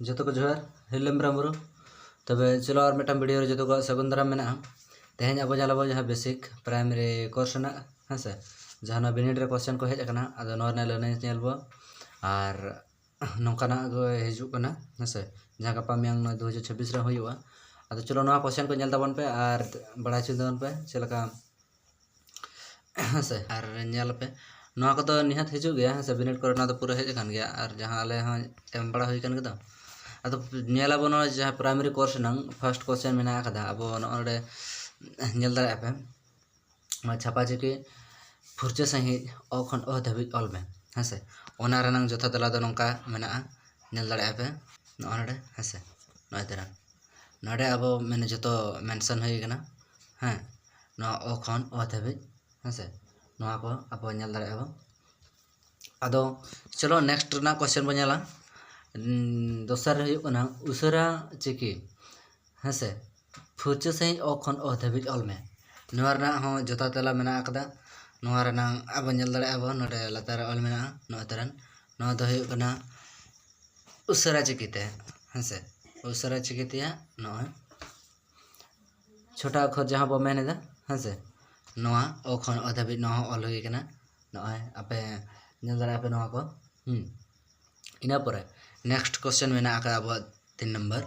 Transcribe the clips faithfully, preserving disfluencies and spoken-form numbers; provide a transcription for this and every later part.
ᱡᱚᱛᱚ ᱠᱚ ᱡᱚᱦᱟᱨ, ᱦᱤᱨᱞᱟᱹᱢ ᱵᱨᱟᱢᱵᱩᱨᱩ᱾ ᱛᱚᱵᱮ ᱪᱚᱞᱚ ᱟᱨ ᱢᱤᱫᱴᱟᱝ ᱵᱷᱤᱰᱤᱭᱳ ᱨᱮ ᱡᱚᱛᱚ ᱠᱚᱣᱟᱜ ᱥᱟᱹᱜᱩᱱ ᱫᱟᱨᱟᱢ ᱢᱮᱱᱟᱜᱼᱟ᱾ ᱛᱮᱦᱮᱧ ᱟᱵᱚ ᱧᱮᱞ ᱟᱵᱚ ᱡᱟᱦᱟᱸ ᱵᱮᱥᱤᱠ ᱯᱨᱟᱭᱢᱟᱨᱤ ᱠᱳᱨᱥ ᱨᱮᱱᱟᱜ, ᱦᱮᱸ ᱥᱮ, ᱡᱟᱦᱟᱸ ᱱᱚᱣᱟ ᱵᱤᱱᱤᱰ ᱨᱮ ᱠᱳᱥᱪᱮᱱ ᱠᱚ ᱦᱮᱡ ᱟᱠᱟᱱᱟ, ᱟᱫᱚ ᱱᱚᱣᱟ ᱨᱮᱱᱟᱜ ᱞᱟᱹᱱᱟᱹᱭ ᱧᱮᱞ ᱵᱚ᱾ ᱟᱨ ᱱᱚᱝᱠᱟᱱᱟᱜ ᱜᱮ ᱦᱤᱡᱩᱜ ᱠᱟᱱᱟ, ᱦᱮᱸ ᱥᱮ, ᱡᱟᱦᱟᱸ ᱜᱟᱯᱟ ᱢᱮᱭᱟᱝ ᱱᱚᱣᱟ ᱫᱩ ᱦᱟᱡᱟᱨ ᱪᱷᱟᱵᱵᱤᱥ ᱨᱮ ᱦᱩᱭᱩᱜᱼᱟ᱾ ᱟᱫᱚ ᱪᱚᱞᱚ ᱱᱚᱣᱟ ᱠᱳᱥᱪᱮᱱ ᱠᱚ ᱧᱮᱞ ᱛᱟᱵᱚᱱ ᱯᱮ ᱟᱨ ᱵᱟᱲᱟᱭ ᱦᱚᱪᱚ ᱛᱟᱵᱚᱱ ᱯᱮ ᱪᱮᱫ ᱞᱮᱠᱟ, ᱦᱮᱸ ᱥᱮ᱾ ᱟᱨ ᱧᱮᱞ ᱯᱮ, ᱱᱚᱣᱟ ᱠᱚᱫᱚ ᱱᱤᱦᱟᱹᱛ ᱦᱤᱡᱩᱜ ᱜᱮᱭᱟ, ᱦᱮᱸ ᱥᱮ, ᱵᱤᱱᱤᱰ ᱠᱚᱨᱮ ᱱᱚᱣᱟ ᱫᱚ ᱯᱩᱨᱟᱹ ᱦᱮᱡ ᱟᱠᱟᱱ ᱜᱮᱭᱟ᱾ ᱟᱨ ᱡᱟᱦᱟᱸ ᱟᱞᱮ ᱦᱚᱸ ᱮᱢ ᱵᱟᱲᱟ ᱦᱩᱭ ᱟᱠᱟᱱ ᱜᱮᱫᱚ᱾ ᱟᱫᱚ ᱧᱮᱞ ᱟᱵᱚ ᱱᱚᱣᱟ ᱡᱟᱦᱟᱸ ᱯᱨᱟᱭᱢᱟᱨᱤ ᱠᱳᱨᱥ ᱨᱮᱱᱟᱝ ᱯᱷᱟᱥᱴ ᱠᱳᱥᱪᱮᱱ ᱢᱮᱱᱟᱜ ᱟᱠᱟᱫᱟ, ᱟᱵᱚ ᱱᱚᱜᱼᱚ ᱱᱚᱰᱮ ᱧᱮᱞ ᱫᱟᱲᱮᱭᱟᱜᱼᱟ ᱯᱮ, ᱱᱚᱣᱟ ᱪᱷᱟᱯᱟ ᱪᱤᱠᱤ ᱯᱷᱩᱨᱪᱟᱹ ᱥᱟᱺᱦᱤᱡ ᱚ ᱠᱷᱚᱱ ᱚ ᱫᱷᱟᱹᱵᱤᱡ ᱚᱞ ᱢᱮ, ᱦᱮᱸ ᱥᱮ᱾ ᱚᱱᱟ ᱨᱮᱱᱟᱝ ᱡᱚᱛᱷᱟᱛ ᱛᱮᱞᱟ ᱫᱚ ᱱᱚᱝᱠᱟ ᱢᱮᱱᱟᱜᱼᱟ, ᱧᱮᱞ ᱫᱟᱲᱮᱭᱟᱜᱼᱟ ᱯᱮ ᱱᱚᱜᱼᱚ ᱱᱚᱰᱮ, ᱦᱮᱸ ᱥᱮ᱾ ᱱᱚᱜᱼᱚᱭ ᱛᱟᱨᱟ ᱱᱚᱰᱮ ᱟᱵᱚ ᱢᱟᱱᱮ ᱡᱚᱛᱚ ᱢᱮᱱᱥᱚᱱ ᱦᱩᱭ ᱠᱟᱱᱟ, ᱦᱮᱸ, ᱱᱚᱣᱟ ᱚ ᱠᱷᱚᱱ ᱚ ᱫᱷᱟᱹᱵᱤᱡ, ᱦᱮᱸ ᱥᱮ᱾ ᱱᱚᱣᱟ ᱠᱚ ᱟᱵᱚ ᱧᱮᱞ ᱫᱟᱲᱮᱭᱟᱜᱼᱟ ᱵᱚ᱾ ᱟᱫᱚ ᱪᱚᱞᱚ ᱱᱮᱠᱥᱴ ᱨᱮᱱᱟᱜ ᱠᱳᱥᱪᱮᱱ ᱵᱚᱱ ᱧᱮᱞᱟ᱾ ᱩᱸ, ᱫᱚᱥᱟᱨ ᱨᱮ ᱦᱩᱭᱩᱜ ᱠᱟᱱᱟ ᱩᱥᱟᱹᱨᱟ ᱪᱤᱠᱤ, ᱦᱮᱸ ᱥᱮ, ᱯᱷᱩᱨᱪᱟᱹ ᱥᱟᱺᱦᱤᱡ ᱚ ᱠᱷᱚᱱ ᱚ ᱫᱷᱟᱹᱵᱤᱡ ᱚᱞ ᱢᱮ᱾ ᱱᱚᱣᱟ ᱨᱮᱱᱟᱜ ᱦᱚᱸ ᱡᱚᱛᱷᱟᱛ ᱛᱮᱞᱟ ᱢᱮᱱᱟᱜ ᱟᱠᱟᱫᱟ᱾ ᱱᱚᱣᱟ ᱨᱮᱱᱟᱝ ᱟᱵᱚ ᱧᱮᱞ ᱫᱟᱲᱮᱭᱟᱜᱼᱟ ᱵᱚᱱ, ᱱᱚᱰᱮ ᱞᱟᱛᱟᱨ ᱨᱮ ᱚᱞ ᱢᱮᱱᱟᱜᱼᱟ, ᱱᱚᱜᱼᱚᱭ ᱛᱟᱨᱟᱱ᱾ ᱱᱚᱣᱟ ᱫᱚ ᱦᱩᱭᱩᱜ ᱠᱟᱱᱟ ᱩᱥᱟᱹᱨᱟ ᱪᱤᱠᱤᱛᱮ, ᱦᱮᱸ ᱥᱮ, ᱩᱥᱟᱹᱨᱟ ᱪᱤᱠᱤ ᱛᱮᱭᱟᱜ ᱱᱚᱜᱼᱚᱭ ᱪᱷᱳᱴᱟ ᱚᱠᱠᱷᱚᱨ ᱡᱟᱦᱟᱸ ᱵᱚ ᱢᱮᱱ ᱮᱫᱟ, ᱦᱮᱸ ᱥᱮ, ᱱᱚᱣᱟ ᱚ ᱠᱷᱚᱱ ᱚ ᱫᱷᱟᱹᱵᱤᱡ ᱱᱚᱣᱟ ᱦᱚᱸ ᱚᱞ ᱦᱩᱭ ᱠᱟᱱᱟ᱾ ᱱᱚᱜᱼᱚᱭ ᱟᱯᱮ ᱧᱮᱞ ᱫᱟᱲᱮᱭᱟᱜᱼᱟ ᱯᱮ ᱱᱚᱣᱟ ᱠᱚ᱾ ᱦᱩᱸ᱾ ᱤᱱᱟᱹ ᱯᱚᱨᱮ ᱱᱮᱠᱥᱴ ᱠᱳᱥᱪᱮᱱ ᱢᱮᱱᱟᱜ ᱟᱠᱟᱫᱟ ᱟᱵᱚᱣᱟᱜ ᱛᱤᱱ ᱱᱚᱢᱵᱚᱨ,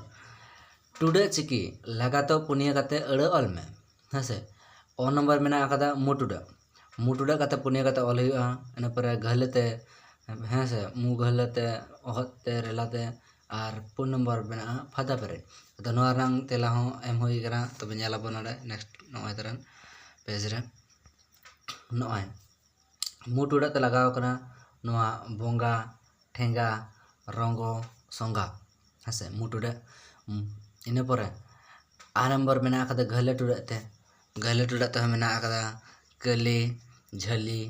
ᱴᱩᱰᱟᱹᱜ ᱪᱤᱠᱤ ᱞᱟᱜᱟᱛᱚ ᱯᱩᱱᱭᱟᱹ ᱠᱟᱛᱮ ᱟᱹᱲᱟᱹ ᱚᱞ ᱢᱮ, ᱦᱮᱸ ᱥᱮ᱾ ᱚ ᱱᱚᱢᱵᱚᱨ ᱢᱮᱱᱟᱜ ᱟᱠᱟᱫᱟ ᱢᱩ ᱴᱩᱰᱟᱹᱜ, ᱢᱩ ᱴᱩᱰᱟᱹᱜ ᱠᱟᱛᱮ ᱯᱩᱱᱭᱟᱹ ᱠᱟᱛᱮ ᱚᱞ ᱦᱩᱭᱩᱜᱼᱟ᱾ ᱤᱱᱟᱹ ᱯᱚᱨᱮ ᱜᱷᱟᱹᱞᱟᱹ ᱛᱮ, ᱦᱮᱸ ᱥᱮ, ᱢᱩ ᱜᱷᱟᱹᱞᱟᱹ ᱛᱮ, ᱚᱦᱚᱫ ᱛᱮ, ᱨᱮᱞᱟ ᱛᱮ, ᱟᱨ ᱯᱩᱱ ᱱᱚᱢᱵᱚᱨ ᱢᱮᱱᱟᱜᱼᱟ ᱯᱷᱟᱫᱟ ᱯᱮᱨᱮᱡ᱾ ᱟᱫᱚ ᱱᱚᱣᱟ ᱨᱮᱱᱟᱝ ᱛᱮᱞᱟ ᱦᱚᱸ ᱮᱢ ᱦᱩᱭ ᱠᱟᱱᱟ᱾ ᱛᱚᱵᱮ ᱧᱮᱞ ᱟᱵᱚᱱ ᱱᱚᱰᱮ ᱱᱮᱠᱥᱴ ᱱᱚᱜᱼᱚᱭ ᱛᱟᱨᱟᱱ ᱯᱮᱡᱽ ᱨᱮ᱾ ᱱᱚᱜᱼᱚᱭ ᱢᱩ ᱴᱩᱰᱟᱹᱜ ᱛᱮ ᱞᱟᱜᱟᱣ ᱠᱟᱱᱟ ᱱᱚᱣᱟ ᱵᱚᱸᱜᱟ, ᱴᱷᱮᱸᱜᱟ, ᱨᱚᱸᱜᱚ, ᱥᱚᱸᱜᱟ, ᱦᱮᱸ ᱥᱮ, ᱢᱩ ᱴᱩᱰᱟᱹᱜ᱾ ᱩᱸ, ᱤᱱᱟᱹ ᱯᱚᱨᱮ ᱟᱨ ᱱᱚᱢᱵᱚᱨ ᱢᱮᱱᱟᱜ ᱟᱠᱟᱫᱟ ᱜᱷᱟᱹᱞᱟᱹ ᱴᱩᱰᱟᱹᱜ ᱛᱮ᱾ ᱜᱷᱟᱹᱞᱟᱹ ᱴᱩᱰᱟᱹᱜ ᱛᱮᱦᱚᱸ ᱢᱮᱱᱟᱜ ᱟᱠᱟᱫᱟ ᱠᱟᱹᱞᱤ, ᱡᱷᱟᱹᱞᱤ,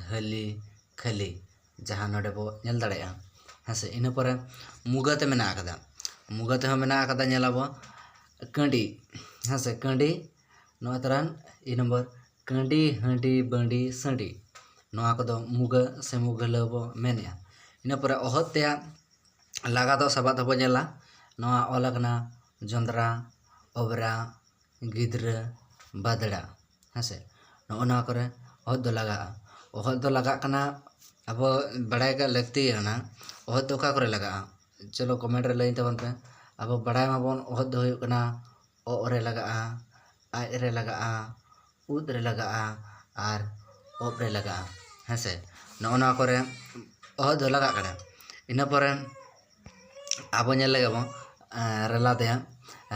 ᱦᱟᱹᱞᱤ, ᱠᱷᱟᱹᱞᱤ, ᱡᱟᱦᱟᱸ ᱱᱚᱰᱮ ᱵᱚ ᱧᱮᱞ ᱫᱟᱲᱮᱭᱟᱜᱼᱟ, ᱦᱮᱸ ᱥᱮ᱾ ᱤᱱᱟᱹ ᱯᱚᱨᱮ ᱢᱩᱜᱟᱹ ᱛᱮ ᱢᱮᱱᱟᱜ ᱟᱠᱟᱫᱟ, ᱢᱩᱜᱟᱹ ᱛᱮᱦᱚᱸ ᱢᱮᱱᱟᱜ ᱟᱠᱟᱫᱟ, ᱧᱮᱞ ᱟᱵᱚ ᱠᱟᱹᱰᱤ, ᱦᱮᱸ ᱥᱮ, ᱠᱟᱹᱰᱤ, ᱱᱚᱣᱟ ᱛᱟᱨᱟᱱ ᱤ ᱱᱚᱢᱵᱚᱨ ᱠᱟᱹᱰᱤ, ᱦᱟᱹᱰᱤ, ᱵᱟᱹᱰᱤ, ᱥᱟᱹᱰᱤ, ᱱᱚᱣᱟ ᱠᱚᱫᱚ ᱢᱩᱜᱟᱹ ᱥᱮ ᱢᱩᱜᱷᱟᱹᱞᱟᱹ ᱵᱚ ᱢᱮᱱᱮᱜᱼᱟ᱾ ᱤᱱᱟᱹ ᱯᱚᱨᱮ ᱚᱦᱚᱫ ᱛᱮᱭᱟᱜ ᱞᱟᱜᱟ ᱫᱚ ᱥᱟᱵᱟᱫ ᱦᱚᱸᱵᱚ ᱧᱮᱞᱟ᱾ ᱱᱚᱣᱟ ᱚᱞ ᱟᱠᱟᱱᱟ ᱡᱚᱸᱫᱽᱨᱟ, ᱚᱵᱽᱨᱟ, ᱜᱤᱫᱽᱨᱟᱹ, ᱵᱟᱫᱽᱲᱟ᱾ ᱦᱮᱸᱥᱮ, ᱱᱚᱜᱼᱚ ᱱᱚᱣᱟ ᱠᱚᱨᱮ ᱚᱦᱚᱫ ᱫᱚ ᱞᱟᱜᱟᱜᱼᱟ᱾ ᱚᱦᱚᱫ ᱫᱚ ᱞᱟᱜᱟᱜ ᱠᱟᱱᱟ, ᱟᱵᱚ ᱵᱟᱲᱟᱭ ᱠᱟᱜ ᱞᱟᱹᱠᱛᱤ ᱠᱟᱱᱟ ᱚᱦᱚᱫ ᱫᱚ ᱚᱠᱟ ᱠᱚᱨᱮ ᱞᱟᱜᱟᱜᱼᱟ᱾ ᱪᱚᱞᱚ comment ᱨᱮ ᱞᱟᱹᱭ ᱛᱟᱵᱚᱱ ᱯᱮ᱾ ᱟᱵᱚ ᱵᱟᱲᱟᱭ ᱢᱟᱵᱚᱱ ᱚᱦᱚᱫ ᱫᱚ ᱦᱩᱭᱩᱜ ᱠᱟᱱᱟ ᱚᱜ ᱨᱮ ᱞᱟᱜᱟᱜᱼᱟ, ᱟᱡ ᱨᱮ ᱞᱟᱜᱟᱜᱼᱟ, ᱩᱫ ᱨᱮ ᱞᱟᱜᱟᱜᱼᱟ ᱟᱨ ᱚᱵ ᱨᱮ ᱞᱟᱜᱟᱜᱼᱟ᱾ ᱦᱮᱸᱥᱮ, ᱱᱚᱜᱼᱚ ᱱᱚᱣᱟ ᱠᱚᱨᱮ ᱚᱦᱚᱫ ᱫᱚ ᱞᱟᱜᱟᱜ ᱠᱟᱱᱟ᱾ ᱤᱱᱟᱹ ᱯᱚᱨᱮ ᱟᱵᱚ ᱧᱮᱞ ᱞᱮᱜᱮ ᱵᱚᱱ, ᱮᱸ, ᱨᱮᱞᱟ ᱛᱮᱭᱟᱜ᱾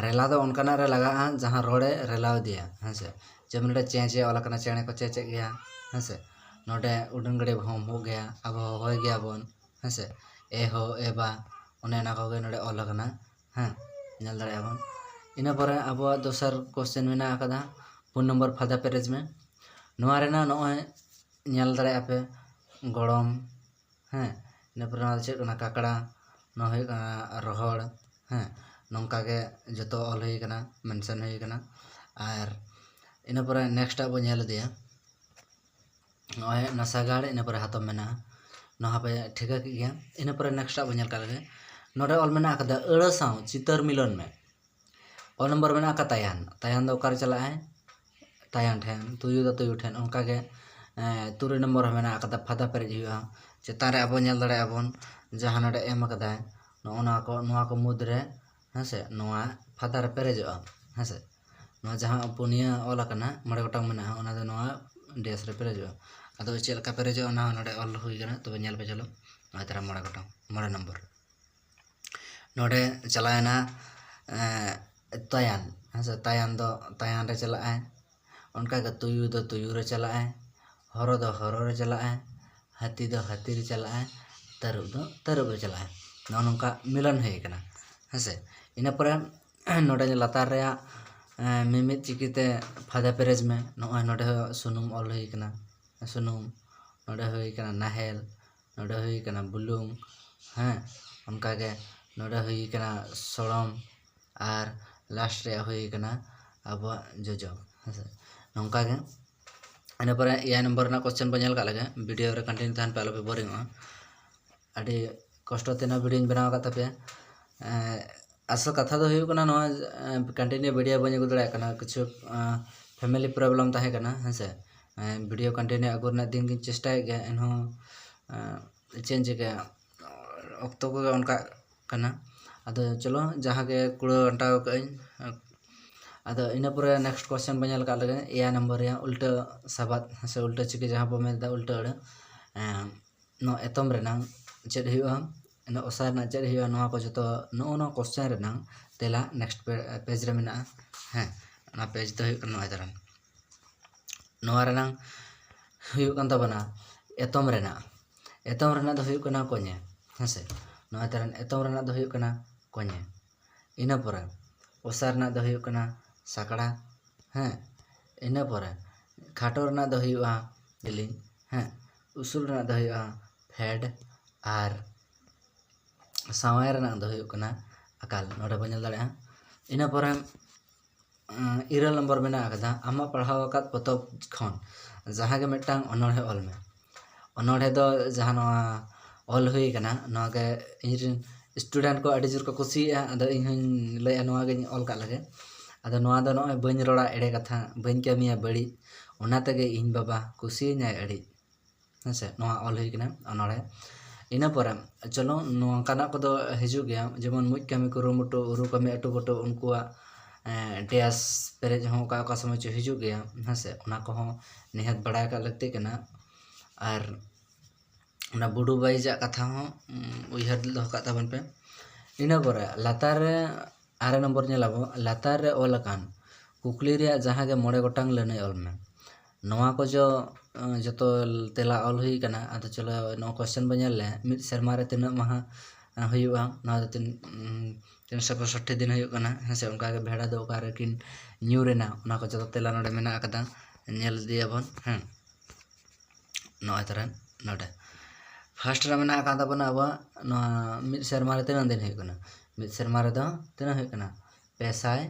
ᱨᱮᱞᱟ ᱫᱚ ᱚᱱᱠᱟᱱᱟᱜ ᱨᱮ ᱞᱟᱜᱟᱜᱼᱟ ᱡᱟᱦᱟᱸ ᱨᱚᱲᱮ ᱨᱮᱞᱟᱣ ᱤᱫᱤᱭᱟ᱾ ᱦᱮᱸᱥᱮ, ᱡᱮᱢᱚᱱ ᱱᱚᱰᱮ ᱪᱮᱸ ᱪᱮᱸ ᱚᱞ ᱟᱠᱟᱱᱟ, ᱪᱮᱬᱮ ᱠᱚ ᱪᱮᱸ ᱪᱮᱸ ᱜᱮᱭᱟ᱾ ᱦᱮᱸᱥᱮ, ᱱᱚᱰᱮ ᱩᱰᱟᱹᱱ ᱜᱟᱹᱰᱤ ᱵᱷᱚᱸ ᱵᱷᱚᱸ ᱜᱮᱭᱟ, ᱟᱵᱚ ᱦᱚᱦᱚᱭ ᱜᱮᱭᱟᱵᱚᱱ᱾ ᱦᱮᱸᱥᱮ, ᱮ ᱦᱳ ᱮ ᱵᱟ, ᱚᱱᱮ ᱚᱱᱟ ᱠᱚᱜᱮ ᱱᱚᱰᱮ ᱚᱞ ᱟᱠᱟᱱᱟ᱾ ᱦᱮᱸ, ᱧᱮᱞ ᱫᱟᱲᱮᱭᱟᱜᱼᱟ ᱵᱚᱱ᱾ ᱤᱱᱟᱹ ᱯᱚᱨᱮ ᱟᱵᱚᱣᱟᱜ ᱫᱚᱥᱟᱨ question ᱢᱮᱱᱟᱜ ᱟᱠᱟᱫᱟ, ᱯᱩᱱ ᱱᱚᱢᱵᱚᱨ ᱯᱷᱟᱫᱟ ᱯᱮᱨᱮᱡ ᱢᱮ᱾ ᱱᱚᱣᱟ ᱨᱮᱱᱟᱜ ᱱᱚᱜᱼᱚᱭ ᱧᱮᱞ ᱫᱟᱲᱮᱭᱟᱜᱼᱟ ᱯᱮ ᱜᱚᱲᱚᱢ, ᱦᱮᱸ, ᱤᱱᱟᱹ ᱯᱚᱨᱮ ᱱᱚᱣᱟ ᱫᱚ ᱪᱮᱫ ᱠᱟᱱᱟ? ᱠᱟᱠᱲᱟ᱾ ᱱᱚᱣᱟ ᱦᱩᱭᱩᱜ ᱠᱟᱱᱟ ᱨᱚᱦᱚᱲ᱾ ᱦᱮᱸ, ᱱᱚᱝᱠᱟ ᱜᱮ ᱡᱚᱛᱚ ᱚᱞ ᱦᱩᱭ ᱠᱟᱱᱟ, mention ᱦᱩᱭ ᱠᱟᱱᱟ᱾ ᱟᱨ ᱤᱱᱟᱹ ᱯᱚᱨᱮ next ᱟᱜ ᱵᱚ ᱧᱮᱞ ᱤᱫᱤᱭᱟ᱾ ᱱᱚᱜᱼᱚᱭ ᱱᱟᱥᱟᱜᱟᱲ, ᱤᱱᱟᱹ ᱯᱚᱨᱮ ᱦᱟᱛᱚᱢ ᱢᱮᱱᱟᱜᱼᱟ᱾ ᱱᱚᱣᱟ ᱦᱚᱸᱯᱮ ᱴᱷᱤᱠᱟᱹ ᱠᱮᱫ ᱜᱮᱭᱟ᱾ ᱤᱱᱟᱹ ᱯᱚᱨᱮ next ᱟᱜ ᱵᱚ ᱧᱮᱞ ᱠᱟᱜ ᱞᱮᱜᱮ᱾ ᱱᱚᱰᱮ ᱚᱞ ᱢᱮᱱᱟᱜ ᱟᱠᱟᱫᱟ, "ᱟᱹᱲᱟᱹ ᱥᱟᱶ ᱪᱤᱛᱟᱹᱨ ᱢᱤᱞᱚᱱ ᱢᱮ᱾" ᱚᱞ ᱱᱚᱢᱵᱚᱨ ᱢᱮᱱᱟᱜ ᱟᱠᱟᱫ ᱛᱟᱭᱟᱱ᱾ ᱛᱟᱭᱟᱱ ᱫᱚ ᱚᱠᱟᱨᱮ ᱪᱟᱞᱟᱜᱼᱟᱭ? ᱛᱟᱭᱟᱱ ᱴᱷᱮᱱ᱾ ᱛᱩᱭᱩ ᱫᱚ ᱛᱩᱭᱩ ᱴᱷᱮᱱ᱾ ᱚᱱᱠᱟᱜᱮ, ᱮᱸ, ᱛᱩᱨᱩᱭ ᱱᱚᱢᱵᱚᱨ ᱦᱚᱸ ᱢᱮᱱᱟᱜ ᱟᱠᱟᱫᱟ, ᱯᱷᱟᱫᱟ ᱯᱮᱨᱮᱡ ᱦᱩᱭᱩᱜᱼᱟ᱾ ᱪᱮᱛᱟᱱ ᱨᱮ ᱟᱵᱚ ᱧᱮᱞ ᱫᱟᱲᱮᱭᱟᱜᱼᱟ ᱵᱚᱱ, ᱡᱟᱦᱟᱸ ᱱᱚᱰᱮ ᱮᱢ ᱟᱠᱟᱫᱟᱭ, ᱱᱚᱜᱼᱚ ᱱᱚᱣᱟ ᱠᱚ, ᱱᱚᱣᱟ ᱠᱚ ᱢᱩᱫᱽᱨᱮ, ᱦᱮᱸᱥᱮ, ᱱᱚᱣᱟ ᱯᱷᱟᱫᱟ ᱨᱮ ᱯᱮᱨᱮᱡᱚᱜᱼᱟ᱾ ᱦᱮᱸᱥᱮ, ᱱᱚᱣᱟ ᱡᱟᱦᱟᱸ ᱯᱩᱱᱭᱟᱹ ᱚᱞ ᱟᱠᱟᱱᱟ, ᱢᱚᱬᱮ ᱜᱚᱴᱟᱝ ᱢᱮᱱᱟᱜᱼᱟ, ᱚᱱᱟ ᱫᱚ ᱱᱚᱣᱟ ᱰᱮᱥ ᱨᱮ ᱯᱮᱨᱮᱡᱚᱜᱼᱟ᱾ ᱟᱫᱚ ᱪᱮᱫ ᱞᱮᱠᱟ ᱯᱮᱨᱮᱡᱚᱜᱼᱟ, ᱚᱱᱟ ᱦᱚᱸ ᱱᱚᱰᱮ ᱚᱞ ᱦᱩᱭ ᱠᱟᱱᱟ᱾ ᱛᱚᱵᱮ ᱧᱮᱞ ᱯᱮ, ᱪᱚᱞᱚ, ᱱᱚᱜᱼᱚᱭ ᱛᱟᱨᱟ ᱢᱚᱬᱮ ᱜᱚᱴᱟᱝ, ᱢᱚᱬᱮ ᱱᱚᱢᱵᱚᱨ᱾ ᱱᱚᱰᱮ ᱪᱟᱞᱟᱣᱮᱱᱟ, ᱮᱸ, ᱛᱟᱭᱟᱱ᱾ ᱦᱮᱸᱥᱮ, ᱛᱟᱭᱟᱱ ᱫᱚ ᱛᱟᱭᱟᱱ ᱨᱮ ᱪᱟᱞᱟᱜᱼᱟᱭ᱾ ᱚᱱᱠᱟᱜᱮ ᱛᱩᱭᱩ ᱫᱚ ᱛᱩᱭᱩ ᱨᱮ ᱪᱟᱞᱟᱜᱼᱟᱭ, ᱦᱚᱨᱚ ᱫᱚ ᱦᱚᱨᱚ ᱨᱮ ᱪᱟᱞᱟᱜᱼᱟᱭ, ᱦᱟᱹᱛᱤ ᱫᱚ ᱦᱟᱹᱛᱤ ᱨᱮ ᱪᱟᱞᱟᱜᱼᱟᱭ, ᱛᱟᱹᱨᱩᱵ ᱫᱚ ᱛᱟᱹᱨᱩᱵ ᱨᱮ ᱪᱟᱞᱟᱜᱼᱟᱭ᱾ ᱱᱚᱜᱼᱚ ᱱᱚᱝᱠᱟ ᱢᱤᱞᱚᱱ ᱦᱩᱭ ᱠᱟᱱᱟ᱾ ᱦᱮᱸᱥᱮ, ᱤᱱᱟᱹ ᱯᱚᱨᱮ ᱱᱚᱰᱮ ᱞᱟᱛᱟᱨ ᱨᱮᱭᱟᱜ, ᱮᱸ, ᱢᱤᱢᱤᱫ ᱪᱤᱠᱤᱛᱮ ᱯᱷᱟᱫᱟ ᱯᱮᱨᱮᱡ ᱢᱮ᱾ ᱱᱚᱜᱼᱚᱭ ᱱᱚᱰᱮ ᱦᱚᱸ ᱥᱩᱱᱩᱢ ᱚᱞ ᱦᱩᱭ ᱠᱟᱱᱟ, ᱥᱩᱱᱩᱢ᱾ ᱱᱚᱰᱮ ᱦᱩᱭ ᱠᱟᱱᱟ ᱱᱟᱦᱮᱞ, ᱱᱚᱰᱮ ᱦᱩᱭ ᱠᱟᱱᱟ ᱵᱩᱞᱩᱝ᱾ ᱦᱮᱸ, ᱚᱱᱠᱟᱜᱮ ᱱᱚᱰᱮ ᱦᱩᱭ ᱠᱟᱱᱟ ᱥᱚᱲᱚᱢ, ᱟᱨ last ᱨᱮᱭᱟᱜ ᱦᱩᱭ ᱠᱟᱱᱟ ᱟᱵᱚᱣᱟᱜ ᱡᱚᱡᱚ᱾ ᱦᱮᱸᱥᱮ, ᱱᱚᱝᱠᱟᱜᱮ᱾ ᱤᱱᱟᱹ ᱯᱚᱨᱮ ᱮᱭᱟᱭ ᱱᱚᱢᱵᱚᱨ ᱨᱮᱱᱟᱜ question ᱵᱚᱱ ᱧᱮᱞ ᱠᱟᱜ ᱞᱮᱜᱮ᱾ Video ᱨᱮ continue ᱛᱟᱦᱮᱱ ᱯᱮ, ᱟᱞᱚᱯᱮ boring ᱚᱜᱼᱟ᱾ ᱟᱹᱰᱤ ᱠᱚᱥᱴᱚ ᱛᱮ ᱱᱚᱣᱟ ᱵᱷᱤᱰᱤᱭᱳᱧ ᱵᱮᱱᱟᱣ ᱟᱠᱟᱫ ᱛᱟᱯᱮᱭᱟ᱾ ᱟᱥᱚᱞ ᱠᱟᱛᱷᱟ ᱫᱚ ᱦᱩᱭᱩᱜ ᱠᱟᱱᱟ, ᱱᱚᱣᱟ ᱠᱚᱱᱴᱤᱱᱤᱭᱩ ᱵᱷᱤᱰᱤᱭᱳ ᱵᱟᱹᱧ ᱟᱹᱜᱩ ᱫᱟᱲᱮᱭᱟᱜ ᱠᱟᱱᱟ, ᱠᱤᱪᱷᱩ ᱯᱷᱮᱢᱮᱞᱤ ᱯᱨᱚᱵᱞᱮᱢ ᱛᱟᱦᱮᱸ ᱠᱟᱱᱟ, ᱦᱮᱸ ᱥᱮ᱾ ᱵᱷᱤᱰᱤᱭᱳ ᱠᱚᱱᱴᱤᱱᱤᱭᱩ ᱟᱹᱜᱩ ᱨᱮᱱᱟᱜ ᱫᱤᱱ ᱜᱤᱧ ᱪᱮᱥᱴᱟᱭᱮᱫ ᱜᱮᱭᱟ, ᱮᱱᱦᱚᱸ ᱪᱮᱫ ᱤᱧ ᱪᱤᱠᱟᱹᱭᱟ, ᱚᱠᱛᱚ ᱠᱚᱜᱮ ᱚᱱᱠᱟᱜ ᱠᱟᱱᱟ᱾ ᱟᱫᱚ ᱪᱚᱞᱚ, ᱡᱟᱦᱟᱸ ᱜᱮ ᱠᱩᱲᱟᱹᱣ ᱟᱱᱴᱟᱣ ᱠᱟᱜ ᱟᱹᱧ᱾ ᱟᱫᱚ ᱤᱱᱟᱹ ᱯᱚᱨᱮ ᱱᱮᱠᱥᱴ ᱠᱚᱥᱪᱮᱱ ᱵᱚᱱ ᱧᱮᱞ ᱠᱟᱜ ᱞᱮᱜᱮ, ᱮᱭᱟᱭ ᱱᱚᱢᱵᱚᱨ ᱨᱮᱭᱟᱜ ᱩᱞᱴᱟᱹ ᱥᱟᱵᱟᱫ ᱥᱮ ᱩᱞᱴᱟᱹ ᱪᱤᱠᱤ, ᱡᱟᱦᱟᱸ ᱵᱚ ᱢᱮᱱᱫᱟ ᱩᱞᱴᱟᱹ ᱟᱹᱲᱟᱹ᱾ ᱮᱸ, ᱱᱚᱣᱟ ᱮᱛᱚᱢ ᱨᱮᱱᱟᱝ ᱪᱮᱫ ᱦᱩᱭᱩᱜᱼᱟ, ᱤᱱᱟᱹ ᱚᱥᱟᱨ ᱨᱮᱱᱟᱜ ᱪᱮᱫ ᱦᱩᱭᱩᱜᱼᱟ, ᱱᱚᱣᱟ ᱠᱚ ᱡᱚᱛᱚ, ᱱᱚᱜᱼᱚ ᱱᱚᱣᱟ ᱠᱚᱥᱪᱮᱱ ᱨᱮᱱᱟᱝ ᱛᱮᱞᱟ ᱱᱮᱠᱥᱴ ᱯᱮᱡᱽ ᱨᱮ ᱢᱮᱱᱟᱜᱼᱟ᱾ ᱦᱮᱸ, ᱚᱱᱟ ᱯᱮᱡᱽ ᱫᱚ ᱦᱩᱭᱩᱜ ᱠᱟᱱᱟ ᱱᱚᱣᱟ ᱫᱟᱨᱟᱢ᱾ ᱱᱚᱣᱟ ᱨᱮᱱᱟᱝ ᱦᱩᱭᱩᱜ ᱠᱟᱱ ᱛᱟᱵᱚᱱᱟ ᱮᱛᱚᱢ ᱨᱮᱱᱟᱜ, ᱮᱛᱚᱢ ᱨᱮᱱᱟᱜ ᱫᱚ ᱦᱩᱭᱩᱜ ᱠᱟᱱᱟ ᱠᱚᱧᱮ, ᱦᱮᱸ ᱥᱮ᱾ ᱱᱚᱣᱟ ᱛᱟᱨᱟᱱ ᱮᱛᱚᱢ ᱨᱮᱱᱟᱜ ᱫᱚ ᱦᱩᱭᱩᱜ ᱠᱟᱱᱟ ᱠᱚᱧᱮ᱾ ᱤᱱᱟᱹ ᱯᱚᱨᱮ ᱚᱥᱟᱨ ᱨᱮᱱᱟᱜ ᱫᱚ ᱦᱩᱭᱩᱜ ᱠᱟᱱᱟ ᱥᱟᱠᱲᱟ, ᱦᱮᱸ᱾ ᱤᱱᱟᱹ ᱯᱚᱨᱮ ᱠᱷᱟᱴᱚ ᱨᱮᱱᱟᱜ ᱫᱚ ᱦᱩᱭᱩᱜᱼᱟ ᱡᱤᱞᱤᱧ, ᱦᱮᱸ᱾ ᱩᱥᱩᱞ ᱨᱮᱱᱟᱜ ᱫᱚ ᱦᱩᱭᱩᱜᱼᱟ ᱯᱷᱮᱰ, ᱟᱨ ᱥᱟᱶᱟᱭ ᱨᱮᱱᱟᱜ ᱫᱚ ᱦᱩᱭᱩᱜ ᱠᱟᱱᱟ ᱟᱠᱟᱞ᱾ ᱱᱚᱰᱮ ᱵᱚᱱ ᱧᱮᱞ ᱫᱟᱲᱮᱭᱟᱜᱼᱟ᱾ ᱤᱱᱟᱹ ᱯᱚᱨᱮ ᱤᱨᱟᱹᱞ ᱱᱚᱢᱵᱚᱨ ᱢᱮᱱᱟᱜ ᱟᱠᱟᱫᱟ, ᱟᱢᱟᱜ ᱯᱟᱲᱦᱟᱣ ᱟᱠᱟᱫ ᱯᱚᱛᱚᱵ ᱠᱷᱚᱱ ᱡᱟᱦᱟᱸ ᱜᱮ ᱢᱤᱫᱴᱟᱝ ᱚᱱᱚᱬᱦᱮ ᱚᱞ ᱢᱮ᱾ ᱚᱱᱚᱬᱦᱮ ᱫᱚ ᱡᱟᱦᱟᱸ ᱱᱚᱣᱟ ᱚᱞ ᱦᱩᱭ ᱠᱟᱱᱟ, ᱱᱚᱣᱟ ᱜᱮ ᱤᱧᱨᱮᱱ ᱥᱴᱩᱰᱮᱱᱴ ᱠᱚ ᱟᱹᱰᱤ ᱡᱳᱨ ᱠᱚ ᱠᱩᱥᱤᱭᱟᱜᱼᱟ᱾ ᱟᱫᱚ ᱤᱧ ᱦᱚᱧ ᱞᱟᱹᱭᱟ, ᱱᱚᱣᱟ ᱜᱤᱧ ᱚᱞ ᱠᱟᱜ ᱞᱮᱜᱮ᱾ ᱟᱫᱚ ᱱᱚᱣᱟ ᱫᱚ ᱱᱚᱜᱼᱚᱭ ᱵᱟᱹᱧ ᱨᱚᱲᱟ ᱮᱲᱮ ᱠᱟᱛᱷᱟ, ᱵᱟᱹᱧ ᱠᱟᱹᱢᱤᱭᱟ ᱵᱟᱹᱲᱤᱡ, ᱚᱱᱟ ᱛᱮᱜᱮ ᱤᱧ ᱵᱟᱵᱟ ᱠᱩᱥᱤᱭᱟᱹᱧᱟᱭ ᱟᱹᱰᱤ᱾ ᱦᱮᱸ ᱥᱮ, ᱱᱚᱣᱟ ᱚᱞ ᱦᱩᱭ ᱠᱟᱱᱟ ᱚᱱᱚᱬᱦᱮ᱾ ᱤᱱᱟᱹ ᱯᱚᱨᱮ ᱪᱚᱞᱚ, ᱱᱚᱝᱠᱟᱱᱟᱜ ᱠᱚᱫᱚ ᱦᱤᱡᱩᱜ ᱜᱮᱭᱟ, ᱡᱮᱢᱚᱱ ᱢᱩᱡ ᱠᱟᱹᱢᱤ ᱠᱩᱨᱩᱢᱩᱴᱩ, ᱩᱨᱩ ᱠᱟᱹᱢᱤ ᱟᱹᱴᱩ ᱯᱟᱹᱴᱩ, ᱩᱱᱠᱩᱣᱟᱜ ᱰᱮᱥ ᱯᱮᱨᱮᱡ ᱦᱚᱸ ᱚᱠᱟ ᱚᱠᱟ ᱥᱚᱢᱚᱭ ᱪᱚ ᱦᱤᱡᱩᱜ ᱜᱮᱭᱟ, ᱦᱮᱸ ᱥᱮ᱾ ᱚᱱᱟ ᱠᱚᱦᱚᱸ ᱱᱤᱦᱟᱹᱛ ᱵᱟᱲᱟᱭ ᱠᱟᱜ ᱞᱟᱹᱠᱛᱤ ᱠᱟᱱᱟ᱾ ᱟᱨ ᱚᱱᱟ ᱵᱩᱰᱩ ᱵᱟᱭᱤᱡᱟᱜ ᱠᱟᱛᱷᱟ ᱦᱚᱸ ᱩᱭᱦᱟᱹᱨ ᱫᱚᱦᱚ ᱠᱟᱜ ᱛᱟᱵᱚᱱ ᱯᱮ᱾ ᱤᱱᱟᱹ ᱯᱚᱨᱮ ᱞᱟᱛᱟᱨ ᱨᱮ ᱟᱨᱮ ᱱᱚᱢᱵᱚᱨ ᱧᱮᱞᱟᱵᱚ, ᱞᱟᱛᱟᱨ ᱨᱮ ᱚᱞ ᱟᱠᱟᱱ ᱠᱩᱠᱞᱤ ᱨᱮᱭᱟᱜ ᱡᱟᱦᱟᱸ ᱜᱮ ᱢᱚᱬᱮ ᱜᱚᱴᱟᱝ ᱞᱟᱹᱱᱟᱹᱭ ᱚᱞ ᱢᱮ᱾ ᱱᱚᱣᱟ ᱠᱚ ᱡᱚ ᱡᱚᱛᱚ ᱛᱮᱞᱟ ᱚᱞ ᱦᱩᱭ ᱠᱟᱱᱟ᱾ ᱟᱫᱚ ᱪᱚᱞᱚ, ᱱᱚᱣᱟ ᱠᱚᱥᱪᱮᱱ ᱵᱚᱱ ᱧᱮᱞ ᱞᱮ, ᱢᱤᱫ ᱥᱮᱨᱢᱟ ᱨᱮ ᱛᱤᱱᱟᱹᱜ ᱢᱟᱦᱟ ᱦᱩᱭᱩᱜᱼᱟ? ᱱᱚᱣᱟ ᱫᱚ ᱛᱤᱱ ᱛᱤᱱᱥᱚ ᱯᱚᱸᱭᱥᱚᱴᱴᱤ ᱫᱤᱱ ᱦᱩᱭᱩᱜ ᱠᱟᱱᱟ, ᱦᱮᱸ ᱥᱮ᱾ ᱚᱱᱠᱟᱜᱮ ᱵᱷᱮᱲᱟ ᱫᱚ ᱚᱠᱟ ᱨᱮᱠᱤᱱ ᱧᱩᱨ ᱮᱱᱟ, ᱚᱱᱟ ᱠᱚ ᱡᱚᱛᱚ ᱛᱮᱞᱟ ᱱᱚᱰᱮ ᱢᱮᱱᱟᱜ ᱟᱠᱟᱫᱟ, ᱧᱮᱞ ᱤᱫᱤᱭᱟᱵᱚᱱ᱾ ᱦᱮᱸ, ᱱᱚᱜᱼᱚᱭ ᱛᱟᱨᱟ ᱱᱚᱰᱮ ᱯᱷᱟᱥᱴ ᱨᱮ ᱢᱮᱱᱟᱜ ᱟᱠᱟᱫ ᱛᱟᱵᱚᱱᱟ ᱟᱵᱚᱣᱟᱜ ᱱᱚᱣᱟ ᱢᱤᱫ ᱥᱮᱨᱢᱟ ᱨᱮ ᱛᱤᱱᱟᱹᱜ ᱫᱤᱱ ᱦᱩᱭᱩᱜ ᱠᱟᱱᱟ? ᱢᱤᱫ ᱥᱮᱨᱢᱟ ᱨᱮᱫᱚ ᱛᱤᱱᱟᱹᱜ ᱦᱩᱭᱩᱜ ᱠᱟᱱᱟ? ᱯᱮ ᱥᱟᱭ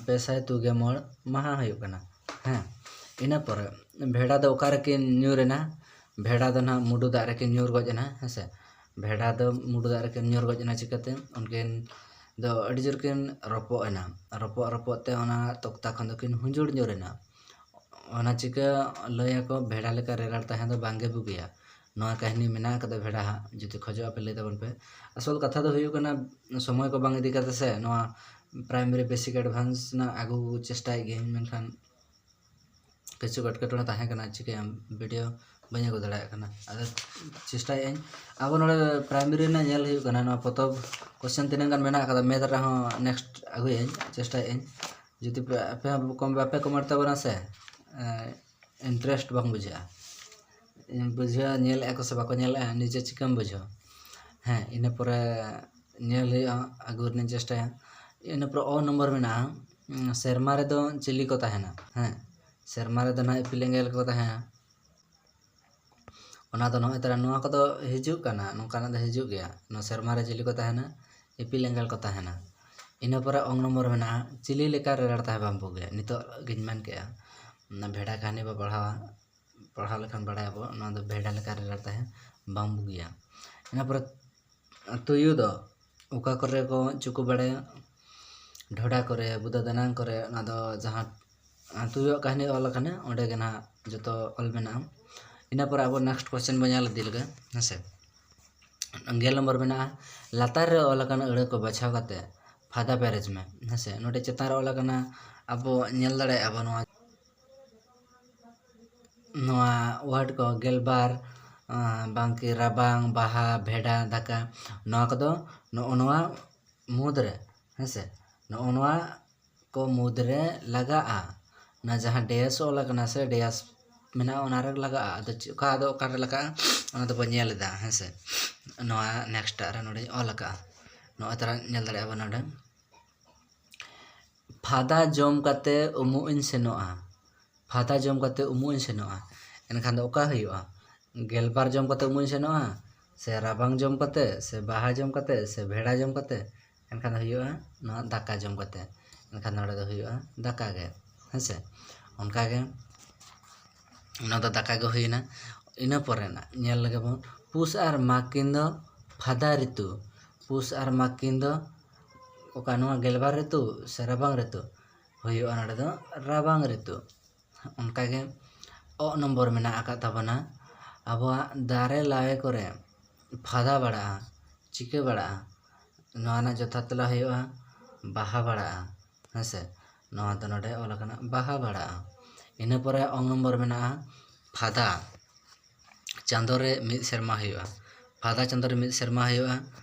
ᱯᱮ ᱥᱟᱭ ᱛᱩᱜᱮ ᱢᱚᱬ ᱢᱟᱦᱟ ᱦᱩᱭᱩᱜ ᱠᱟᱱᱟ᱾ ᱦᱮᱸ, ᱤᱱᱟᱹ ᱯᱚᱨᱮ ᱵᱷᱮᱰᱟ ᱫᱚ ᱚᱠᱟ ᱨᱮᱠᱤᱱ ᱧᱩᱨ ᱮᱱᱟ? ᱵᱷᱮᱰᱟ ᱫᱚ ᱱᱟᱦᱟᱜ ᱢᱩᱰᱩ ᱫᱟᱜ ᱨᱮᱠᱤᱱ ᱧᱩᱨ ᱜᱚᱡ ᱮᱱᱟ, ᱦᱮᱸ ᱥᱮ᱾ ᱵᱷᱮᱰᱟ ᱫᱚ ᱢᱩᱰᱩ ᱫᱟᱜ ᱨᱮᱠᱤᱱ ᱧᱩᱨ ᱜᱚᱡ ᱮᱱᱟ᱾ ᱪᱤᱠᱟᱹᱛᱮ? ᱩᱱᱠᱤᱱ ᱫᱚ ᱟᱹᱰᱤ ᱡᱳᱨ ᱠᱤᱱ ᱨᱚᱯᱚᱜ ᱮᱱᱟ᱾ ᱨᱚᱯᱚᱜ ᱨᱚᱯᱚᱜ ᱛᱮ ᱚᱱᱟ ᱛᱚᱠᱛᱟ ᱠᱷᱚᱱ ᱫᱚᱠᱤᱱ ᱦᱩᱸᱡᱩᱲ ᱧᱩᱨ ᱮᱱᱟ᱾ ᱚᱱᱟ ᱪᱤᱠᱟᱹ ᱞᱟᱹᱭᱟᱠᱚ, ᱵᱷᱮᱰᱟ ᱞᱮᱠᱟ ᱨᱮᱨᱟᱲ ᱛᱟᱦᱮᱸ ᱫᱚ ᱵᱟᱝᱜᱮ ᱵᱩᱜᱤᱭᱟ᱾ ᱱᱚᱣᱟ ᱠᱟᱹᱦᱱᱤ ᱢᱮᱱᱟᱜ ᱟᱠᱟᱫᱟ ᱵᱷᱮᱰᱟ ᱦᱟᱸᱜ, ᱡᱩᱫᱤ ᱠᱷᱚᱡᱚᱜ ᱟᱯᱮ ᱞᱟᱹᱭ ᱛᱟᱵᱚᱱ ᱯᱮ᱾ ᱟᱥᱚᱞ ᱠᱟᱛᱷᱟ ᱫᱚ ᱦᱩᱭᱩᱜ ᱠᱟᱱᱟ, ᱥᱚᱢᱚᱭ ᱠᱚ ᱵᱟᱝ ᱤᱫᱤ ᱠᱟᱛᱮ ᱥᱮ ᱱᱚᱣᱟ primary basic advance ᱨᱮᱱᱟᱜ ᱟᱹᱜᱩ ᱪᱮᱥᱴᱟᱭᱮᱫ ᱜᱤᱭᱟᱹᱧ, ᱢᱮᱱᱠᱷᱟᱱ ᱠᱤᱪᱷᱩ ᱮᱴᱠᱮᱴᱚᱬᱮ ᱛᱟᱦᱮᱸ ᱠᱟᱱᱟ, ᱪᱤᱠᱟᱹᱭᱟᱢ, video ᱵᱟᱹᱧ ᱟᱹᱜᱩ ᱫᱟᱲᱮᱭᱟᱜ ᱠᱟᱱᱟ᱾ ᱟᱫᱚ ᱪᱮᱥᱴᱟᱭᱮᱫ ᱟᱹᱧ᱾ ᱟᱵᱚ ᱱᱚᱰᱮ primary ᱨᱮᱱᱟᱜ ᱧᱮᱞ ᱦᱩᱭᱩᱜ ᱠᱟᱱᱟ, ᱱᱚᱣᱟ ᱯᱚᱛᱚᱵ question ᱛᱤᱱᱟᱹᱜ ᱜᱟᱱ ᱢᱮᱱᱟᱜ ᱟᱠᱟᱫᱟ, math ᱨᱮᱦᱚᱸ next ᱟᱹᱜᱩᱭᱟᱹᱧ, ᱪᱮᱥᱴᱟᱭᱮᱫ ᱟᱹᱧ᱾ ᱡᱩᱫᱤ ᱯᱮ, ᱟᱯᱮ ᱦᱚᱸ ᱠᱚᱢ ᱵᱟᱯᱮ comment ᱛᱟᱵᱚᱱᱟ ᱥᱮ, interest ᱵᱟᱝ ᱵᱩᱡᱷᱟᱹᱜᱼᱟ᱾ ᱵᱩᱡᱷᱟᱹᱣᱟ, ᱧᱮᱞᱮᱫᱼᱟ ᱠᱚ ᱥᱮ ᱵᱟᱠᱚ ᱧᱮᱞᱮᱫᱼᱟ, ᱱᱤᱡᱮ ᱪᱤᱠᱟᱹᱢ ᱵᱩᱡᱷᱟᱹᱣᱟ? ᱦᱮᱸ, ᱤᱱᱟᱹ ᱯᱚᱨᱮ ᱧᱮᱞ ᱦᱩᱭᱩᱜᱼᱟ, ᱟᱹᱜᱩ ᱨᱮᱱᱟᱜ ᱤᱧ ᱪᱮᱥᱴᱟᱭᱟ᱾ ᱤᱱᱟᱹ ᱯᱚᱨᱮ ᱚ ᱱᱚᱢᱵᱚᱨ ᱢᱮᱱᱟᱜᱼᱟ, ᱩᱸ, ᱥᱮᱨᱢᱟ ᱨᱮᱫᱚ ᱪᱤᱞᱤ ᱠᱚ ᱛᱟᱦᱮᱱᱟ? ᱦᱮᱸ, ᱥᱮᱨᱢᱟ ᱨᱮᱫᱚ ᱱᱟᱦᱟᱜ ᱤᱯᱤᱞ ᱮᱸᱜᱮᱞ ᱠᱚ ᱛᱟᱦᱮᱱᱟ᱾ ᱚᱱᱟ ᱫᱚ ᱱᱚᱜᱼᱚᱭ ᱛᱟᱨᱟ, ᱱᱚᱣᱟ ᱠᱚᱫᱚ ᱦᱤᱡᱩᱜ ᱠᱟᱱᱟ, ᱱᱚᱝᱠᱟᱱᱟᱜ ᱫᱚ ᱦᱤᱡᱩᱜ ᱜᱮᱭᱟ᱾ ᱱᱚᱣᱟ ᱥᱮᱨᱢᱟ ᱨᱮ ᱪᱤᱞᱤ ᱠᱚ ᱛᱟᱦᱮᱱᱟ? ᱤᱯᱤᱞ ᱮᱸᱜᱮᱞ ᱠᱚ ᱛᱟᱦᱮᱱᱟ᱾ ᱤᱱᱟᱹ ᱯᱚᱨᱮ ᱚᱝ ᱱᱚᱢᱵᱚᱨ ᱢᱮᱱᱟᱜᱼᱟ, ᱪᱤᱞᱤ ᱞᱮᱠᱟ ᱨᱮᱨᱟᱲ ᱛᱟᱦᱮᱸ ᱵᱟᱝ ᱵᱩᱜᱤᱭᱟ? ᱱᱤᱛᱚᱜ ᱜᱤᱧ ᱢᱮᱱ ᱠᱮᱜᱼᱟ, ᱚᱱᱟ ᱵᱷᱮᱰᱟ ᱠᱟᱹᱦᱱᱤ ᱵᱚ ᱯᱟᱲᱦᱟᱣᱟ, ᱯᱟᱲᱦᱟᱣ ᱞᱮᱠᱷᱟᱱ ᱵᱟᱲᱟᱭᱟᱵᱚ, ᱱᱚᱣᱟ ᱫᱚ ᱵᱷᱮᱰᱟ ᱞᱮᱠᱟ ᱨᱮᱨᱟᱲ ᱛᱟᱦᱮᱸ ᱵᱟᱝ ᱵᱩᱜᱤᱭᱟ᱾ ᱤᱱᱟᱹ ᱯᱚᱨᱮ ᱛᱩᱭᱩ ᱫᱚ ᱚᱠᱟ ᱠᱚᱨᱮ ᱠᱚ ᱪᱩᱠᱩ ᱵᱟᱲᱟᱭᱟ? ᱰᱷᱚᱰᱟ ᱠᱚᱨᱮ, ᱵᱩᱫᱟᱹ ᱫᱟᱱᱟᱝ ᱠᱚᱨᱮ, ᱚᱱᱟ ᱫᱚ ᱡᱟᱦᱟᱸ ᱛᱩᱭᱩᱣᱟᱜ ᱠᱟᱹᱦᱱᱤ ᱚᱞ ᱟᱠᱟᱱᱟ, ᱚᱸᱰᱮ ᱜᱮ ᱱᱟᱦᱟᱜ ᱡᱚᱛᱚ ᱚᱞ ᱢᱮᱱᱟᱜᱼᱟ᱾ ᱤᱱᱟᱹ ᱯᱚᱨᱮ ᱟᱵᱚ next question ᱵᱚᱱ ᱧᱮᱞ ᱤᱫᱤ ᱞᱮᱜᱮ, ᱦᱮᱸ ᱥᱮ᱾ ᱜᱮᱞ ᱱᱚᱢᱵᱚᱨ ᱢᱮᱱᱟᱜᱼᱟ, ᱞᱟᱛᱟᱨ ᱨᱮ ᱚᱞ ᱟᱠᱟᱱ ᱟᱹᱲᱟᱹ ᱠᱚ ᱵᱟᱪᱷᱟᱣ ᱠᱟᱛᱮ ᱯᱷᱟᱫᱟ ᱯᱮᱨᱮᱡ ᱢᱮ, ᱦᱮᱸ ᱥᱮ᱾ ᱱᱚᱰᱮ ᱪᱮᱛᱟᱱ ᱨᱮ ᱚᱞ ᱟᱠᱟᱱᱟ, ᱟᱵᱚ ᱧᱮᱞ ᱫᱟᱲᱮᱭᱟᱜᱼᱟ ᱵᱚᱱ ᱱᱚᱣᱟ, ᱱᱚᱣᱟ word ᱠᱚ ᱜᱮᱞᱵᱟᱨ, ᱟᱸ, ᱵᱟᱝᱠᱤ ᱨᱟᱵᱟᱝ, ᱵᱟᱦᱟ, ᱵᱷᱮᱰᱟ, ᱫᱟᱠᱟ, ᱱᱚᱣᱟ ᱠᱚᱫᱚ ᱱᱚᱜᱼᱚ ᱱᱚᱣᱟ ᱢᱩᱫᱽᱨᱮ, ᱦᱮᱸ ᱥᱮ, ᱱᱚᱜᱼᱚ ᱱᱚᱣᱟ ᱠᱚ ᱢᱩᱫᱽᱨᱮ ᱞᱟᱜᱟᱜᱼᱟ᱾ ᱚᱱᱟ ᱡᱟᱦᱟᱸ dash ᱚᱞ ᱟᱠᱟᱱᱟ ᱥᱮ, dash ᱢᱮᱱᱟᱜᱼᱟ, ᱚᱱᱟ ᱨᱮ ᱞᱟᱜᱟᱜᱼᱟ᱾ ᱟᱫᱚ ᱪᱮᱫ, ᱚᱠᱟ, ᱟᱫᱚ ᱚᱠᱟ ᱨᱮ ᱞᱟᱜᱟᱜᱼᱟ, ᱚᱱᱟ ᱫᱚᱵᱚᱱ ᱧᱮᱞ ᱮᱫᱟ, ᱦᱮᱸ ᱥᱮ᱾ ᱱᱚᱣᱟ next ᱟᱜ ᱨᱮ ᱱᱚᱰᱮᱧ ᱚᱞ ᱟᱠᱟᱜᱼᱟ᱾ ᱱᱚᱜᱼᱚᱭ ᱛᱟᱨᱟ ᱧᱮᱞ ᱫᱟᱲᱮᱭᱟᱜᱼᱟ ᱵᱚᱱ ᱱᱚᱰᱮ, ᱯᱷᱟᱫᱟ ᱡᱚᱢ ᱠᱟᱛᱮ ᱩᱢᱩᱜ ᱤᱧ ᱥᱮᱱᱚᱜᱼᱟ᱾ ᱯᱷᱟᱫᱟ ᱡᱚᱢ ᱠᱟᱛᱮ ᱩᱢᱩᱜ ᱤᱧ ᱥᱮᱱᱚᱜᱼᱟ᱾ ᱮᱱᱠᱷᱟᱱ ᱫᱚ ᱚᱠᱟ ᱦᱩᱭᱩᱜᱼᱟ? ᱜᱮᱞᱵᱟᱨ ᱡᱚᱢ ᱠᱟᱛᱮ ᱩᱢᱩᱜ ᱤᱧ ᱥᱮᱱᱚᱜᱼᱟ, ᱥᱮ ᱨᱟᱵᱟᱝ ᱡᱚᱢ ᱠᱟᱛᱮ, ᱥᱮ ᱵᱟᱦᱟ ᱡᱚᱢ ᱠᱟᱛᱮ, ᱥᱮ ᱵᱷᱮᱰᱟ ᱡᱚᱢ ᱠᱟᱛᱮ? ᱮᱱᱠᱷᱟᱱ ᱫᱚ ᱦᱩᱭᱩᱜᱼᱟ ᱱᱚᱣᱟ ᱫᱟᱠᱟ ᱡᱚᱢ ᱠᱟᱛᱮ᱾ ᱮᱱᱠᱷᱟᱱ ᱱᱚᱰᱮ ᱫᱚ ᱦᱩᱭᱩᱜᱼᱟ ᱫᱟᱠᱟ ᱜᱮ, ᱦᱮᱸ ᱥᱮ? ᱚᱱᱠᱟ ᱜᱮ ᱱᱚᱣᱟ ᱫᱚ ᱫᱟᱠᱟ ᱜᱮ ᱦᱩᱭᱱᱟ᱾ ᱤᱱᱟᱹ ᱯᱚᱨᱮᱱᱟᱜ ᱧᱮᱞ ᱞᱮᱜᱮ ᱵᱚᱱ, ᱯᱩᱥ ᱟᱨ ᱢᱟᱜᱽ ᱠᱤᱱ ᱫᱚ ᱯᱷᱟᱫᱟ ᱨᱤᱛᱩ, ᱯᱩᱥ ᱟᱨ ᱢᱟᱜᱽ ᱠᱤᱱ ᱫᱚ ᱚᱠᱟ ᱱᱚᱣᱟ ᱜᱮᱞᱵᱟᱨ ᱨᱤᱛᱩ ᱥᱮ ᱨᱟᱵᱟᱝ ᱨᱤᱛᱩ ᱦᱩᱭᱩᱜᱼᱟ? ᱱᱚᱰᱮ ᱫᱚ ᱨᱟᱵᱟᱝ ᱨᱤᱛᱩ᱾ ᱚᱱᱠᱟᱜᱮ ᱚᱜ ᱱᱚᱢᱵᱚᱨ ᱢᱮᱱᱟᱜ ᱟᱠᱟᱫ ᱛᱟᱵᱚᱱᱟ, ᱟᱵᱚᱣᱟᱜ ᱫᱟᱨᱮ ᱞᱟᱣᱮ ᱠᱚᱨᱮ ᱯᱷᱟᱫᱟ ᱵᱟᱲᱟᱜᱼᱟ, ᱪᱤᱠᱟᱹ ᱵᱟᱲᱟᱜᱼᱟ? ᱱᱚᱣᱟ ᱨᱮᱱᱟᱜ ᱡᱚᱛᱷᱟᱛ ᱛᱮᱞᱟ ᱦᱩᱭᱩᱜᱼᱟ ᱵᱟᱦᱟ ᱵᱟᱲᱟᱜᱼᱟ᱾ ᱦᱮᱸᱥᱮ, ᱱᱚᱣᱟ ᱫᱚ ᱱᱚᱰᱮ ᱚᱞ ᱟᱠᱟᱱᱟ ᱵᱟᱦᱟ ᱵᱟᱲᱟᱜᱼᱟ᱾ ᱤᱱᱟᱹ ᱯᱚᱨᱮ ᱚᱝ ᱱᱚᱢᱵᱚᱨ ᱢᱮᱱᱟᱜᱼᱟ ᱯᱷᱟᱫᱟ ᱪᱟᱸᱫᱳ ᱨᱮ ᱢᱤᱫ ᱥᱮᱨᱢᱟ ᱦᱩᱭᱩᱜᱼᱟ᱾ ᱯᱷᱟᱫᱟ ᱪᱟᱸᱫᱳ ᱨᱮ ᱢᱤᱫ ᱥᱮᱨᱢᱟ ᱦᱩᱭᱩᱜᱼᱟ᱾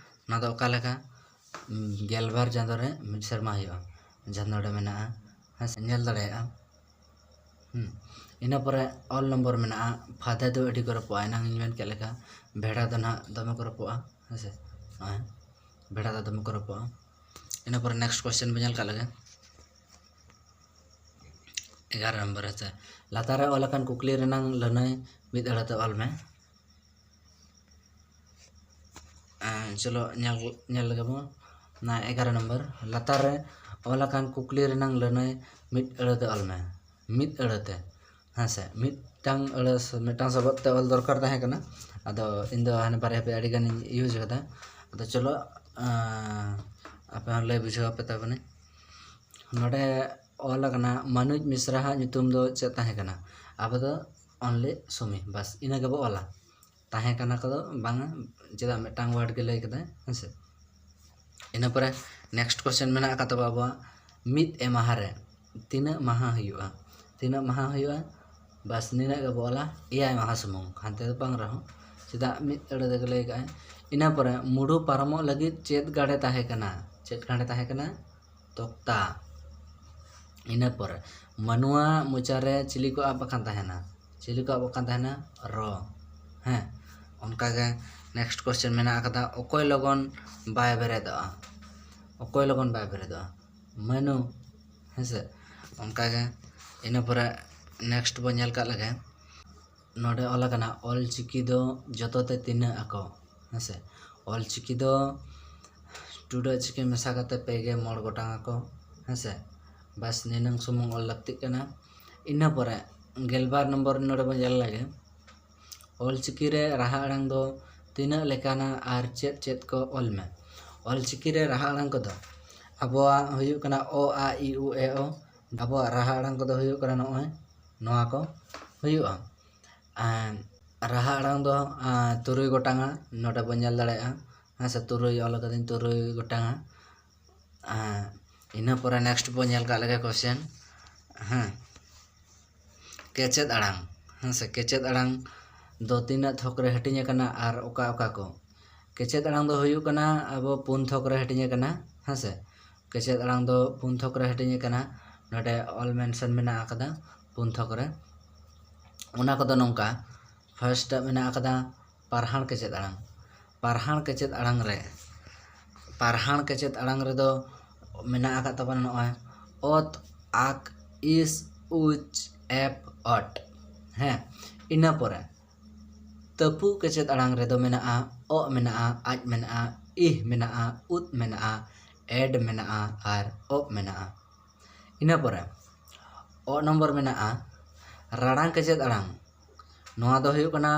ᱚᱱᱟ ᱫᱚ ᱚᱠᱟ ᱞᱮᱠᱟ? ᱩᱸ, ᱜᱮᱞᱵᱟᱨ ᱪᱟᱸᱫᱳ ᱨᱮ ᱢᱤᱫ ᱥᱮᱨᱢᱟ ᱦᱩᱭᱩᱜᱼᱟ, ᱡᱟᱦᱟᱸ ᱱᱚᱰᱮ ᱢᱮᱱᱟᱜᱼᱟ, ᱦᱮᱸ ᱥᱮ, ᱧᱮᱞ ᱫᱟᱲᱮᱭᱟᱜᱼᱟ᱾ ᱦᱩᱸ᱾ ᱤᱱᱟᱹ ᱯᱚᱨᱮ ᱚᱞ ᱱᱚᱢᱵᱚᱨ ᱢᱮᱱᱟᱜᱼᱟ, ᱯᱷᱟᱫᱟ ᱫᱚ ᱟᱹᱰᱤ ᱠᱚ ᱨᱚᱯᱚᱜᱼᱟ᱾ ᱮᱱᱟᱝ ᱤᱧ ᱢᱮᱱ ᱠᱮᱫ ᱞᱮᱠᱟ, ᱵᱷᱮᱲᱟ ᱫᱚ ᱱᱟᱦᱟᱜ ᱫᱚᱢᱮ ᱠᱚ ᱨᱚᱯᱚᱜᱼᱟ, ᱦᱮᱸ ᱥᱮ? ᱦᱮᱸ, ᱵᱷᱮᱲᱟ ᱫᱚ ᱫᱚᱢᱮ ᱠᱚ ᱨᱚᱯᱚᱜᱼᱟ᱾ ᱤᱱᱟᱹ ᱯᱚᱨᱮ next question ᱵᱚᱱ ᱧᱮᱞ ᱠᱟᱜ ᱞᱮᱜᱮ᱾ ᱮᱜᱟᱨᱚ ᱱᱚᱢᱵᱚᱨ, ᱦᱮᱸ ᱥᱮ, ᱞᱟᱛᱟᱨ ᱨᱮ ᱚᱞ ᱟᱠᱟᱱ ᱠᱩᱠᱞᱤ ᱨᱮᱱᱟᱝ ᱞᱟᱹᱱᱟᱹᱭ ᱢᱤᱫ ᱟᱹᱲᱟᱹ ᱛᱮ ᱚᱞ ᱢᱮ᱾ ᱮᱸ, ᱪᱚᱞᱚ ᱧᱮᱞ, ᱧᱮᱞ ᱞᱮᱜᱮ ᱵᱚᱱ᱾ ᱚᱱᱟ ᱮᱜᱟᱨᱚ ᱱᱚᱢᱵᱚᱨ, ᱞᱟᱛᱟᱨ ᱨᱮ ᱚᱞ ᱟᱠᱟᱱ ᱠᱩᱠᱞᱤ ᱨᱮᱱᱟᱝ ᱞᱟᱹᱱᱟᱹᱭ ᱢᱤᱫ ᱟᱹᱲᱟᱹ ᱛᱮ ᱚᱞ ᱢᱮ᱾ ᱢᱤᱫ ᱟᱹᱲᱟᱹ ᱛᱮ, ᱦᱮᱸ ᱥᱮ, ᱢᱤᱫᱴᱟᱝ ᱟᱹᱲᱟᱹ ᱥᱮ ᱢᱤᱫᱴᱟᱝ ᱥᱚᱵᱚᱫ ᱛᱮ ᱚᱞ ᱫᱚᱨᱠᱟᱨ ᱛᱟᱦᱮᱸ ᱠᱟᱱᱟ᱾ ᱟᱫᱚ ᱤᱧ ᱫᱚ ᱦᱟᱱᱮ ᱵᱟᱨᱭᱟ ᱯᱮᱭᱟ ᱟᱹᱰᱤ ᱜᱟᱱᱤᱧ use ᱠᱟᱫᱟ᱾ ᱟᱫᱚ ᱪᱚᱞᱚ, ᱮᱸ, ᱟᱯᱮ ᱦᱚᱸ ᱞᱟᱹᱭ ᱵᱩᱡᱷᱟᱹᱣ ᱟᱯᱮ ᱛᱟᱵᱚᱱᱟᱹᱧ᱾ ᱱᱚᱰᱮ ᱚᱞ ᱟᱠᱟᱱᱟ, ᱢᱟᱱᱩᱡ ᱢᱤᱥᱨᱟ ᱦᱟᱜ ᱧᱩᱛᱩᱢ ᱫᱚ ᱪᱮᱫ ᱛᱟᱦᱮᱸ ᱠᱟᱱᱟ? ᱟᱵᱚ ᱫᱚ only ᱥᱩᱢᱤ, ᱵᱟᱥ ᱤᱱᱟᱹ ᱜᱮᱵᱚ ᱚᱞᱟ᱾ ᱛᱟᱦᱮᱸ ᱠᱟᱱᱟ ᱠᱚᱫᱚ ᱵᱟᱝᱟ, ᱪᱮᱫᱟᱜ ᱢᱤᱫᱴᱟᱝ word ᱜᱮ ᱞᱟᱹᱭ ᱠᱟᱫᱟᱭ, ᱦᱮᱸ ᱥᱮ᱾ ᱤᱱᱟᱹ ᱯᱚᱨᱮ next question ᱢᱮᱱᱟᱜ ᱟᱠᱟᱫ ᱛᱟᱵᱚ ᱟᱵᱚᱣᱟᱜ, ᱢᱤᱫ ᱮ ᱢᱟᱦᱟ ᱨᱮ ᱛᱤᱱᱟᱹᱜ ᱢᱟᱦᱟ ᱦᱩᱭᱩᱜᱼᱟ? ᱛᱤᱱᱟᱹᱜ ᱢᱟᱦᱟ ᱦᱩᱭᱩᱜᱼᱟ? ᱵᱟᱥ ᱱᱤᱱᱟᱹᱜ ᱜᱮᱵᱚ ᱚᱞᱟ, ᱮᱭᱟᱭ ᱢᱟᱦᱟ ᱥᱩᱢᱩᱝ, ᱦᱟᱱᱛᱮ ᱫᱚ ᱵᱟᱝ ᱨᱮᱦᱚᱸ, ᱪᱮᱫᱟᱜ ᱢᱤᱫ ᱟᱹᱲᱟᱹ ᱛᱮᱜᱮ ᱞᱟᱹᱭ ᱠᱟᱜᱼᱟᱭ᱾ ᱤᱱᱟᱹ ᱯᱚᱨᱮ ᱢᱩᱰᱩ ᱯᱟᱨᱚᱢᱚᱜ ᱞᱟᱹᱜᱤᱫ ᱪᱮᱫ ᱜᱟᱸᱰᱮ ᱛᱟᱦᱮᱸ ᱠᱟᱱᱟ? ᱪᱮᱫ ᱜᱟᱸᱰᱮ ᱛᱟᱦᱮᱸ ᱠᱟᱱᱟ? ᱛᱚᱠᱛᱟ᱾ ᱤᱱᱟᱹ ᱯᱚᱨᱮ ᱢᱟᱱᱣᱟ ᱢᱚᱪᱟ ᱨᱮ ᱪᱤᱞᱤ ᱠᱚ ᱟᱵ ᱟᱠᱟᱱ ᱛᱟᱦᱮᱱᱟ? ᱪᱤᱞᱤ ᱠᱚ ᱟᱵ ᱟᱠᱟᱱ ᱛᱟᱦᱮᱱᱟ? ᱨᱚ᱾ ᱦᱮᱸ, ᱚᱱᱠᱟᱜᱮ next question ᱢᱮᱱᱟᱜ ᱟᱠᱟᱫᱟ, ᱚᱠᱚᱭ ᱞᱚᱜᱚᱱ ᱵᱟᱭ ᱵᱮᱨᱮᱫᱚᱜᱼᱟ? ᱚᱠᱚᱭ ᱞᱚᱜᱚᱱ ᱵᱟᱭ ᱵᱮᱨᱮᱫᱚᱜᱼᱟ? ᱢᱟᱹᱱᱩ᱾ ᱦᱮᱸ ᱥᱮ, ᱚᱱᱠᱟᱜᱮ ᱤᱱᱟᱹ ᱯᱚᱨᱮ next ᱵᱚᱱ ᱧᱮᱞ ᱠᱟᱜ ᱞᱮᱜᱮ᱾ ᱱᱚᱰᱮ ᱚᱞ ᱟᱠᱟᱱᱟ, ᱚᱞ ᱪᱤᱠᱤ ᱫᱚ ᱡᱚᱛᱚ ᱛᱮ ᱛᱤᱱᱟᱹᱜ ᱟᱠᱚ? ᱦᱮᱸ ᱥᱮ, ᱚᱞ ᱪᱤᱠᱤ ᱫᱚ ᱴᱩᱰᱟᱹᱜ ᱪᱤᱠᱤ ᱢᱮᱥᱟ ᱠᱟᱛᱮ ᱯᱮ ᱜᱮ ᱢᱚᱬ ᱜᱚᱴᱟᱝ ᱟᱠᱚ, ᱦᱮᱸ ᱥᱮ᱾ ᱵᱟᱥ ᱱᱤᱱᱟᱹᱝ ᱥᱩᱢᱩᱝ ᱚᱞ ᱞᱟᱹᱠᱛᱤᱜ ᱠᱟᱱᱟ᱾ ᱤᱱᱟᱹ ᱯᱚᱨᱮ ᱜᱮᱞᱵᱟᱨ ᱱᱚᱢᱵᱚᱨ ᱱᱚᱰᱮ ᱵᱚᱱ ᱧᱮᱞ ᱞᱮᱜᱮ᱾ ᱚᱞ ᱪᱤᱠᱤ ᱨᱮ ᱨᱟᱦᱟ ᱟᱲᱟᱝ ᱫᱚ ᱛᱤᱱᱟᱹᱜ ᱞᱮᱠᱟᱱᱟ ᱟᱨ ᱪᱮᱫ ᱪᱮᱫ ᱠᱚ ᱚᱞ ᱢᱮ᱾ ᱚᱞᱪᱤᱠᱤ ᱨᱮ ᱨᱟᱦᱟ ᱟᱲᱟᱝ ᱠᱚᱫᱚ ᱟᱵᱚᱣᱟᱜ ᱦᱩᱭᱩᱜ ᱠᱟᱱᱟ ᱚ, ᱟ, ᱤ, ᱩ, ᱮ, ᱳ᱾ ᱟᱵᱚᱣᱟᱜ ᱨᱟᱦᱟ ᱟᱲᱟᱝ ᱠᱚᱫᱚ ᱦᱩᱭᱩᱜ ᱠᱟᱱᱟ ᱱᱚᱜᱼᱚᱭ ᱱᱚᱣᱟ ᱠᱚ ᱦᱩᱭᱩᱜᱼᱟ᱾ ᱟᱨ ᱨᱟᱦᱟ ᱟᱲᱟᱝ ᱫᱚ, ᱟᱨ, ᱛᱩᱨᱩᱭ ᱜᱚᱴᱟᱝᱟ, ᱱᱚᱰᱮ ᱵᱚᱱ ᱧᱮᱞ ᱫᱟᱲᱮᱭᱟᱜᱼᱟ᱾ ᱦᱮᱸ ᱥᱮ, ᱛᱩᱨᱩᱭ ᱚᱞ ᱟᱠᱟᱫᱟᱹᱧ, ᱛᱩᱨᱩᱭ ᱜᱚᱴᱟᱝᱟ᱾ ᱟᱨ ᱤᱱᱟᱹ ᱯᱚᱨᱮ next ᱵᱚᱱ ᱧᱮᱞ ᱠᱟᱜ ᱞᱮᱜᱮ question᱾ ᱦᱮᱸ, ᱠᱮᱪᱮᱫ ᱟᱲᱟᱝ᱾ ᱦᱮᱸ ᱥᱮ, ᱠᱮᱪᱮᱫ ᱟᱲᱟᱝ ᱫᱚ ᱛᱤᱱᱟᱹᱜ ᱛᱷᱚᱠ ᱨᱮ ᱦᱟᱹᱴᱤᱧ ᱟᱠᱟᱱᱟ ᱟᱨ ᱚᱠᱟ ᱚᱠᱟ ᱠᱚ? ᱠᱮᱪᱮᱫ ᱟᱲᱟᱝ ᱫᱚ ᱦᱩᱭᱩᱜ ᱠᱟᱱᱟ ᱟᱵᱚ ᱯᱩᱱ ᱛᱷᱚᱠ ᱨᱮ ᱦᱟᱹᱴᱤᱧ ᱟᱠᱟᱱᱟ᱾ ᱦᱮᱸ ᱥᱮ, ᱠᱮᱪᱮᱫ ᱟᱲᱟᱝ ᱫᱚ ᱯᱩᱱ ᱛᱷᱚᱠ ᱨᱮ ᱦᱟᱹᱴᱤᱧ ᱟᱠᱟᱱᱟ᱾ ᱱᱚᱰᱮ ᱚᱞ mention ᱢᱮᱱᱟᱜ ᱟᱠᱟᱫᱟ ᱯᱩᱱ ᱛᱷᱚᱠ ᱨᱮ᱾ ᱚᱱᱟ ᱠᱚᱫᱚ ᱱᱚᱝᱠᱟ, first ᱢᱮᱱᱟᱜ ᱟᱠᱟᱫᱟ ᱯᱟᱨᱦᱟᱲ ᱠᱮᱪᱮᱫ ᱟᱲᱟᱝ᱾ ᱯᱟᱨᱦᱟᱲ ᱠᱮᱪᱮᱫ ᱟᱲᱟᱝ ᱨᱮ, ᱯᱟᱨᱦᱟᱲ ᱠᱮᱪᱮᱫ ᱟᱲᱟᱝ ᱨᱮᱫᱚ ᱢᱮᱱᱟᱜ ᱟᱠᱟᱫ ᱛᱟᱵᱚᱱᱟ ᱱᱚᱜᱼᱚᱭ ᱚᱛ, ᱟᱠ, ᱤᱥ, ᱩᱪ, ᱮᱯ, ᱚᱴ᱾ ᱦᱮᱸ, ᱤᱱᱟᱹ ᱯᱚᱨᱮ ᱛᱟᱹᱯᱩ ᱠᱮᱪᱮᱫ ᱟᱲᱟᱝ ᱨᱮᱫᱚ ᱢᱮᱱᱟᱜᱼᱟ ᱚᱜ ᱢᱮᱱᱟᱜᱼᱟ, ᱟᱡ ᱢᱮᱱᱟᱜᱼᱟ, ᱤᱦ ᱢᱮᱱᱟᱜᱼᱟ, ᱩᱫ ᱢᱮᱱᱟᱜᱼᱟ, ᱮᱰ ᱢᱮᱱᱟᱜᱼᱟ ᱟᱨ ᱚᱵ ᱢᱮᱱᱟᱜᱼᱟ᱾ ᱤᱱᱟᱹ ᱯᱚᱨᱮ ᱚ ᱱᱚᱢᱵᱚᱨ ᱢᱮᱱᱟᱜᱼᱟ ᱨᱟᱲᱟᱝ ᱠᱮᱪᱮᱫ ᱟᱲᱟᱝ᱾ ᱱᱚᱣᱟ ᱫᱚ ᱦᱩᱭᱩᱜ ᱠᱟᱱᱟ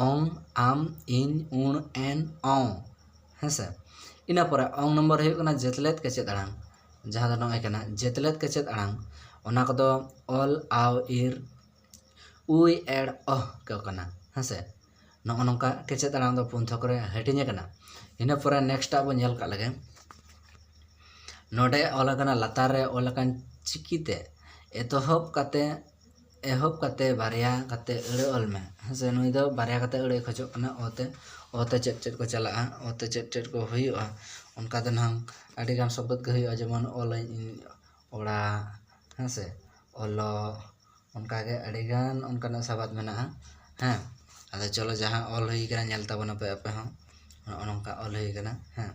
ᱚᱝ, ᱟᱢ, ᱤᱧ, ᱩᱬ, ᱮᱱ, ᱚᱝ᱾ ᱦᱮᱸ ᱥᱮ? ᱤᱱᱟᱹ ᱯᱚᱨᱮ ᱚᱝ ᱱᱚᱢᱵᱚᱨ ᱦᱩᱭᱩᱜ ᱠᱟᱱᱟ ᱡᱮᱛᱞᱮᱫ ᱠᱮᱪᱮᱫ ᱟᱲᱟᱝ, ᱡᱟᱦᱟᱸ ᱫᱚ ᱱᱚᱜᱼᱚᱭ ᱠᱟᱱᱟ ᱡᱮᱛᱞᱮᱫ ᱠᱮᱪᱮᱫ ᱟᱲᱟᱝ᱾ ᱚᱱᱟ ᱠᱚᱫᱚ ᱚᱞ, ᱟᱣ, ᱤᱨ, ᱩᱭ, ᱮᱲ, ᱚᱦ ᱠᱚ ᱠᱟᱱᱟ᱾ ᱦᱮᱸ ᱥᱮ? ᱱᱚᱜᱼᱚ ᱱᱚᱝᱠᱟ ᱠᱮᱪᱮᱫ ᱟᱲᱟᱝ ᱫᱚ ᱯᱩᱱ ᱛᱷᱚᱠ ᱨᱮ ᱦᱟᱹᱴᱤᱧ ᱟᱠᱟᱱᱟ᱾ ᱤᱱᱟᱹ ᱯᱚᱨᱮ next ᱟᱜ ᱵᱚᱱ ᱧᱮᱞ ᱠᱟᱜ ᱞᱮᱜᱮ᱾ ᱱᱚᱰᱮ ᱚᱞ ᱟᱠᱟᱱᱟ, ᱞᱟᱛᱟᱨ ᱨᱮ ᱚᱞ ᱟᱠᱟᱱ ᱪᱤᱠᱤᱛᱮ ᱮᱛᱚᱦᱚᱵ ᱠᱟᱛᱮ, ᱮᱦᱚᱵ ᱠᱟᱛᱮ ᱵᱟᱨᱭᱟ ᱠᱟᱛᱮ ᱟᱹᱲᱟᱹ ᱚᱞ ᱢᱮ᱾ ᱦᱮᱸ ᱥᱮ, ᱱᱩᱭ ᱫᱚ ᱵᱟᱨᱭᱟ ᱠᱟᱛᱮ ᱟᱹᱲᱟᱹᱭ ᱠᱷᱚᱡᱚᱜ ᱠᱟᱱᱟ᱾ ᱚ ᱛᱮ, ᱚ ᱛᱮ ᱪᱮᱫ ᱪᱮᱫ ᱠᱚ ᱪᱟᱞᱟᱜᱼᱟ, ᱚ ᱛᱮ ᱪᱮᱫ ᱪᱮᱫ ᱠᱚ ᱦᱩᱭᱩᱜᱼᱟ, ᱚᱱᱠᱟ ᱫᱚ ᱱᱟᱦᱟᱝ ᱟᱹᱰᱤ ᱜᱟᱱ ᱥᱚᱵᱫ ᱜᱮ ᱦᱩᱭᱩᱜᱼᱟ, ᱡᱮᱢᱚᱱ ᱚᱞᱟᱹᱧ ᱤᱧ ᱚᱲᱟᱜ, ᱦᱮᱸ ᱥᱮ, ᱚᱞᱚᱜ, ᱚᱱᱠᱟ ᱜᱮ ᱟᱹᱰᱤ ᱜᱟᱱ ᱚᱱᱠᱟᱱᱟᱜ ᱥᱟᱵᱟᱫ ᱢᱮᱱᱟᱜᱼᱟ᱾ ᱦᱮᱸ, ᱟᱫᱚ ᱪᱚᱞᱚ, ᱡᱟᱦᱟᱸ ᱚᱞ ᱦᱩᱭ ᱠᱟᱱᱟ ᱧᱮᱞ ᱛᱟᱵᱚᱱ ᱟᱯᱮ ᱟᱯᱮ ᱦᱚᱸ᱾ ᱱᱚᱜᱼᱚ ᱱᱚᱝᱠᱟ ᱚᱞ ᱦᱩᱭ ᱠᱟᱱᱟ᱾ ᱦᱮᱸ,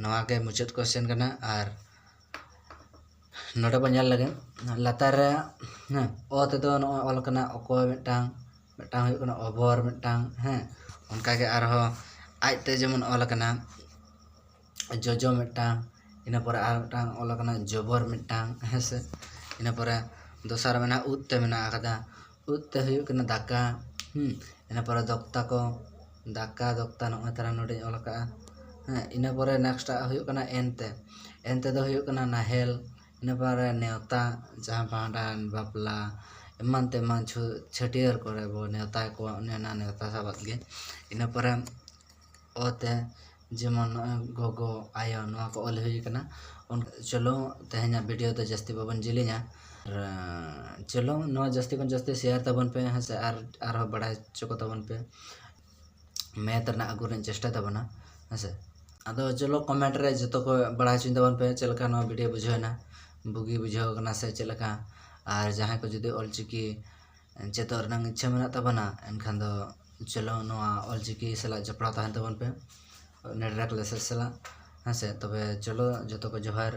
ᱱᱚᱣᱟ ᱜᱮ ᱢᱩᱪᱟᱹᱫ question ᱠᱟᱱᱟ᱾ ᱟᱨ ᱱᱚᱰᱮ ᱵᱚᱱ ᱧᱮᱞ ᱞᱮᱜᱮ ᱞᱟᱛᱟᱨ ᱨᱮ, ᱦᱮᱸ, ᱚ ᱛᱮᱫᱚ ᱱᱚᱜᱼᱚᱭ ᱚᱞ ᱠᱟᱱᱟ ᱚᱠᱚᱭ ᱢᱤᱫᱴᱟᱝ, ᱢᱤᱫᱴᱟᱝ ᱦᱩᱭᱩᱜ ᱠᱟᱱᱟ ᱚᱵᱚᱨ ᱢᱤᱫᱴᱟᱝ᱾ ᱦᱮᱸ, ᱚᱱᱠᱟᱜᱮ ᱟᱨᱦᱚᱸ ᱟᱡᱛᱮ ᱡᱮᱢᱚᱱ ᱚᱞ ᱟᱠᱟᱱᱟ ᱡᱚᱡᱚ ᱢᱤᱫᱴᱟᱝ, ᱤᱱᱟᱹ ᱯᱚᱨᱮ ᱟᱨ ᱢᱤᱫᱴᱟᱝ ᱚᱞ ᱟᱠᱟᱱᱟ ᱡᱚᱵᱚᱨ ᱢᱤᱫᱴᱟᱝ, ᱦᱮᱸ ᱥᱮ᱾ ᱤᱱᱟᱹ ᱯᱚᱨᱮ ᱫᱚᱥᱟᱨ ᱢᱮᱱᱟᱜᱼᱟ ᱩᱫ ᱛᱮ ᱢᱮᱱᱟᱜ ᱟᱠᱟᱫᱟ, ᱩᱫ ᱛᱮ ᱦᱩᱭᱩᱜ ᱠᱟᱱᱟ ᱫᱟᱠᱟ᱾ ᱦᱩᱸ, ᱤᱱᱟᱹ ᱯᱚᱨᱮ ᱫᱚᱠᱛᱟ ᱠᱚ, ᱫᱟᱠᱟ ᱫᱚᱠᱛᱟ ᱱᱚᱜᱼᱚᱭ ᱛᱟᱨᱟ ᱱᱚᱰᱮᱧ ᱚᱞ ᱟᱠᱟᱫᱼᱟ᱾ ᱦᱮᱸ, ᱤᱱᱟᱹ ᱯᱚᱨᱮ ᱱᱮᱠᱥᱴᱟᱜ ᱦᱩᱭᱩᱜ ᱠᱟᱱᱟ ᱮᱱ ᱛᱮ᱾ ᱮᱱ ᱛᱮᱫᱚ ᱦᱩᱭᱩᱜ ᱠᱟᱱᱟ ᱱᱟᱦᱮᱞ᱾ ᱤᱱᱟᱹ ᱯᱚᱨᱮ ᱱᱮᱣᱛᱟ, ᱡᱟᱦᱟᱸ ᱵᱷᱟᱸᱰᱟᱱ, ᱵᱟᱯᱞᱟ, ᱮᱢᱟᱱ ᱛᱮᱢᱟᱱ ᱪᱷᱩ- ᱪᱷᱟᱹᱴᱭᱟᱹᱨ ᱠᱚᱨᱮ ᱵᱚ ᱱᱮᱣᱛᱟ ᱠᱚᱣᱟ, ᱚᱱᱮ ᱚᱱᱟ ᱱᱮᱣᱛᱟ ᱥᱟᱵᱟᱫ ᱜᱮ᱾ ᱤᱱᱟᱹ ᱯᱚᱨᱮ ᱚ ᱛᱮ, ᱡᱮᱢᱚᱱ ᱱᱚᱜᱼᱚᱭ ᱜᱚᱜᱚ, ᱟᱭᱳ, ᱱᱚᱣᱟ ᱠᱚ ᱚᱞ ᱦᱩᱭ ᱠᱟᱱᱟ᱾ ᱚᱱ- ᱪᱚᱞᱚ, ᱛᱮᱦᱮᱧᱟᱜ ᱵᱷᱤᱰᱤᱭᱳ ᱫᱚ ᱡᱟᱹᱥᱛᱤ ᱵᱟᱵᱚᱱ ᱡᱤᱞᱤᱧᱟ᱾ ᱟᱨ, ᱪᱚᱞᱚ, ᱱᱚᱣᱟ ᱡᱟᱹᱥᱛᱤ ᱠᱷᱚᱱ ᱡᱟᱹᱥᱛᱤ ᱥᱮᱭᱟᱨ ᱛᱟᱵᱚᱱ ᱯᱮ, ᱦᱮᱸ ᱥᱮ, ᱟᱨ ᱟᱨᱦᱚᱸ ᱵᱟᱲᱟᱭ ᱦᱚᱪᱚ ᱠᱚ ᱛᱟᱵᱚᱱ ᱯᱮ᱾ ᱢᱮᱛᱷ ᱨᱮᱱᱟᱜ ᱟᱹᱜᱩ ᱨᱮᱱᱟᱜ ᱪᱮᱥᱴᱟᱭ ᱛᱟᱵᱚᱱᱟ, ᱦᱮᱸ ᱥᱮ᱾ ᱟᱫᱚ ᱪᱚᱞᱚ, ᱠᱚᱢᱮᱱᱴ ᱨᱮ ᱡᱚᱛᱚ ᱠᱚ ᱵᱟᱲᱟᱭ ᱦᱚᱪᱚᱧ ᱛᱟᱵᱚᱱ ᱯᱮ, ᱪᱮᱫ ᱞᱮᱠᱟ ᱱᱚᱣᱟ ᱵᱷᱤᱰᱤᱭᱳ ᱵᱩᱡᱷᱟᱹᱣ ᱮᱱᱟ, ᱵᱩᱜᱤ ᱵᱩᱡᱷᱟᱹᱣ ᱠᱟᱱᱟ ᱥᱮ ᱪᱮᱫ ᱞᱮᱠᱟ᱾ ᱟᱨ ᱡᱟᱦᱟᱸᱭ ᱠᱚ ᱡᱩᱫᱤ ᱚᱞᱪᱤᱠᱤ ᱪᱮᱫᱚᱜ ᱨᱮᱱᱟᱜ ᱤᱪᱪᱷᱟᱹ ᱢᱮᱱᱟᱜ ᱛᱟᱵᱚᱱᱟ, ᱮᱱᱠᱷᱟᱱ ᱫᱚ ᱪᱚᱞᱚ, ᱱᱚᱣᱟ ᱚᱞᱪᱤᱠᱤ ᱥᱟᱞᱟᱜ ᱡᱚᱯᱲᱟᱣ ᱛᱟᱦᱮᱱ ᱛᱟᱵᱚᱱ ᱯᱮ, ᱱᱮᱰᱨᱟ ᱠᱞᱟᱥᱮᱥ ᱥᱟᱞᱟᱜ, ᱦᱮᱸ ᱥᱮ᱾ ᱛᱚᱵᱮ ᱪᱚᱞᱚ, ᱡᱚᱛᱚ ᱠᱚ ᱡᱚᱦᱟᱨ᱾